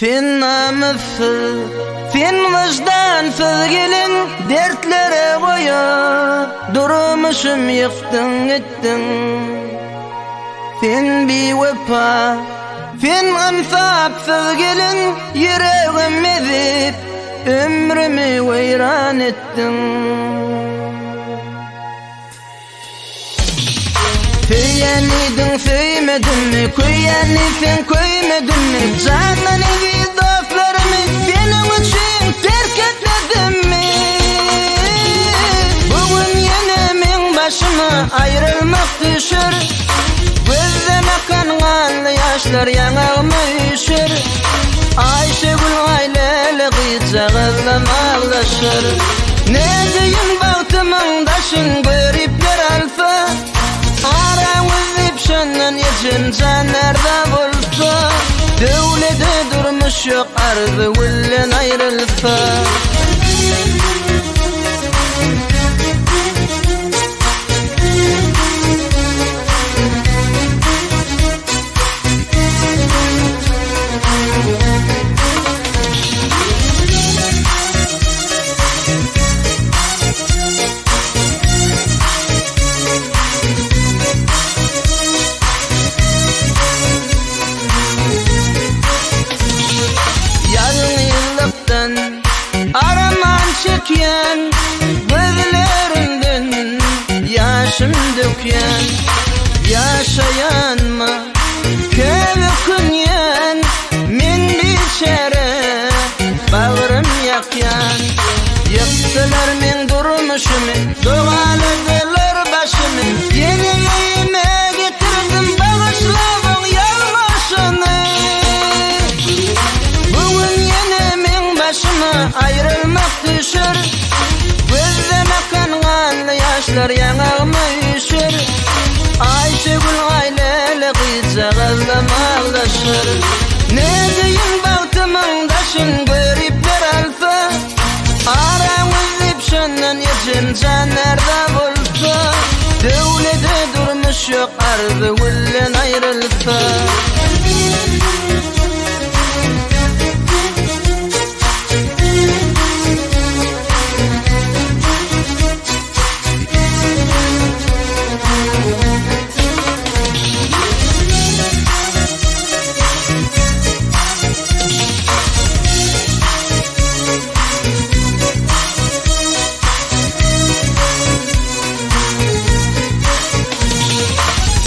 Sen namyssyz, sen wyždansyz gelin Dertlere goýup, durmuşym ýykdyň gitdiň. Sen biwepa, sen ynsapsyz gelin Ýüregim ezip, ömrümi weýran etdiň. Söýen idiň söýmedimmi Köýen sen köýmedimmi Jandan eziz dostlarymy Seniň üçin terk etmedimmi Bu gün ýene meň başyma Aýrylmak düşer Gözden akan ganly ýaşlar Ýaňagyma üýşer Aýşegül aýläle gyzjagazlam aglaşar Nädeýin bagtymyň daşyn göripler alsa Araň üzüp şondan ejem jan närza bolsa Döwlede durmuş ýok Arzygülden aýrylsa. Ýalňyzlykdan araman çekýän, Gözlerimden ýaşym dökýän, Ýaşaýanma köp ökünýän, Men biçäre bagrym ýakýan. Ýykdylar meň durmuşymy, Dogaladylar başymy, Ýene öýüme getirdim bagyşlabyň ýalňyşyny. Bu gün ýene meň başyma aýrylmak düşer, Gözden akan ganly ýaşlar ýaňagyma üýşer. Aýşegül aýläle gyzjagazlam aglaşar. Nädeýin bagtymyň daşyn göripler alsa, Araň üzüp şondan ejem jan närza bolsa, Döwlede durmuş ýok Arzygülden aýrylsa.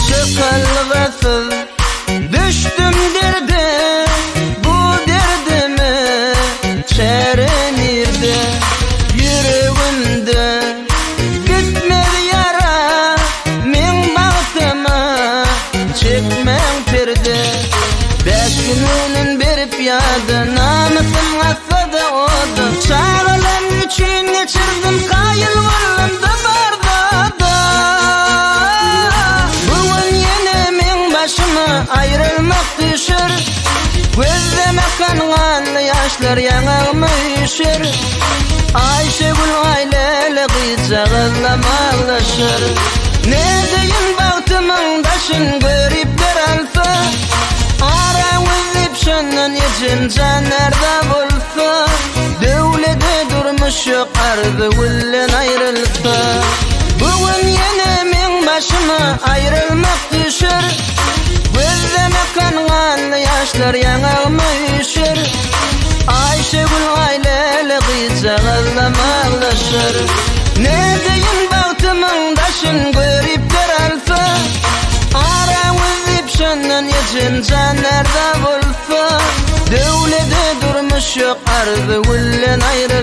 Çykalgasyz düşdüm derde, bu derdime çäre nirde? Ýüregimde bitmez ýara, meň bagtyma çekmäň perde. Bäş gün öňün berip ýada, namysym gatsada oda, Çagalam üçin geçirdim, kaýyl boldum-da bar zada. Bu gün ýene meň başyma aýrylmak düşer, Gözden akan ganly ýaşlar ýaňagyma üýşer. Aýşegül aýläle gyzjagazlam aglaşar. Nädeýin bagtymyň daşyn göripler alsa, Araň üzüp şondan ejem jan närza bolsa, Döwlede durmuş ýok Arzygülden aýrylsa. Bu gün ýene meň başyma aýrylmak düşer, Gözden akan ganly ýaşlar ýaňagyma üýşer. Aýşegül aýläle gyzjagazlam aglaşar. Nädeýin bagtymyň daşyn göripler alsa, Araň üzüp şondan ejem jan närza bolsa, Döwlede durmuş ýok Arzygülden aýrylsa.